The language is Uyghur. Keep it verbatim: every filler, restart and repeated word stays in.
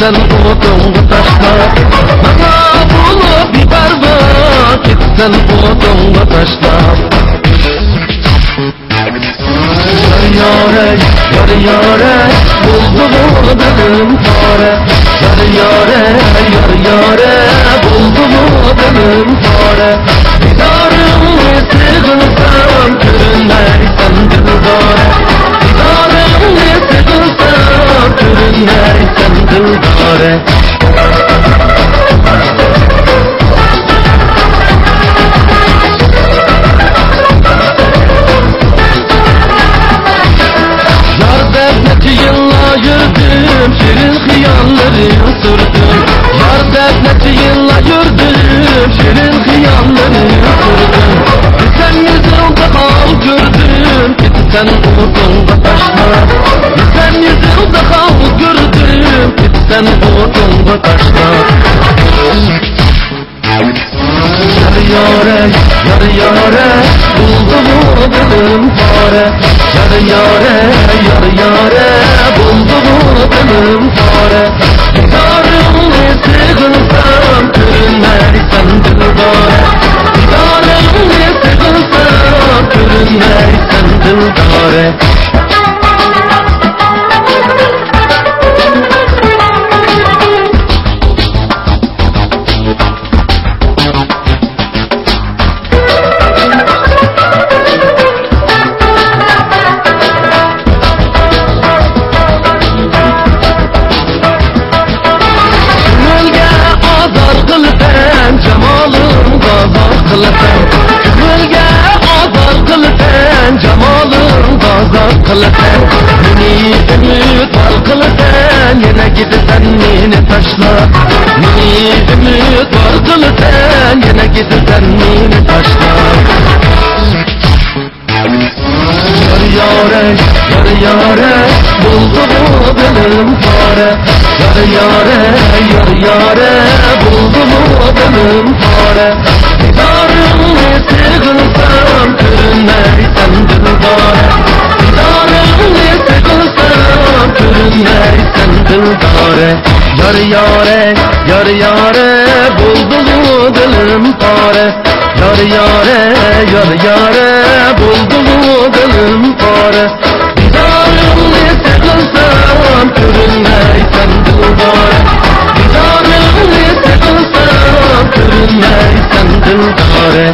سەن ئوتۇڭغا تاشلاپ، ماڭا بولۇپ بىپەرۋا، كېتىسەن ئوتۇڭغا تاشلاپ. يار يارە، يار يارە، بولدىغۇ دىلىم پارە. يار يارە، يار يارە، بولدىغۇ دىلىم پارە. دىدارىڭنى سېغىنسام، كۆرۈنمەيسەن دىلدارە. دىدارىڭنى سېغىنسام، كۆرۈنمەيسەن دىلدارە. يار دەپ نەچچە يىللار يۈردۈم، شېرىن خىياللىرىڭ سۈردۈم. يار دەپ نەچچە يىللار يۈردۈم، شېرىن خىياللىرىڭ سۈردۈم. دېسەم يۈزۈڭدە خال كۆردۈم، كېتىسەن ئوتۇڭغا تاشلاپ. دېسەم يۈزۈڭدە خال كۆردۈم، كېتىسەن ئوتۇڭغا تاشلاپ. يار يارە، يار يارە، بولدىغۇ دىلىم پارە. يار يارە، يار يارە، بولدىغۇ دىلىم پارە. دىدارىڭنى سېغىنسام، كۆرۈنمەيسەن دىلدارە. دىدارىڭنى سېغىنسام، كۆرۈنمەيسەن دىلدارە. كۆڭۈلگە ئازار قىلىسەن، جامالىڭغا زار قىلىسەن. كۆڭۈلگە ئازار قىلىسەن، جامالىڭغا زار قىلىسەن. مېنى ئۈمىدۋار قىلىسەن، يەنە كېتىسەن مېنى تاشلاپ. مېنى ئۈمىدۋار قىلىسەن، يەنە كېتىسەن مېنى تاشلاپ. يار يارە، يار يارە، بولدىغۇ دىلىم پارە. يار يارە، يار يارە، بولدىغۇ دىلىم پارە. دىدارىڭنى سېغىنسام، كۆرۈنمەيسەن دىلدارە. دىدارىڭنى سېغىنسام، كۆرۈنمەيسەن دىلدارە. يار يارە، يار يارە، بولدىغۇ دىلىم پارە. يار يارە، يار يارە، بولدىغۇ دىلىم پارە. دىدارىڭنى سېغىنسام، كۆرۈنمەيسەن دىلدارە. دىدارىڭنى سېغىنسام، كۆرۈنمەيسەن دىلدارە.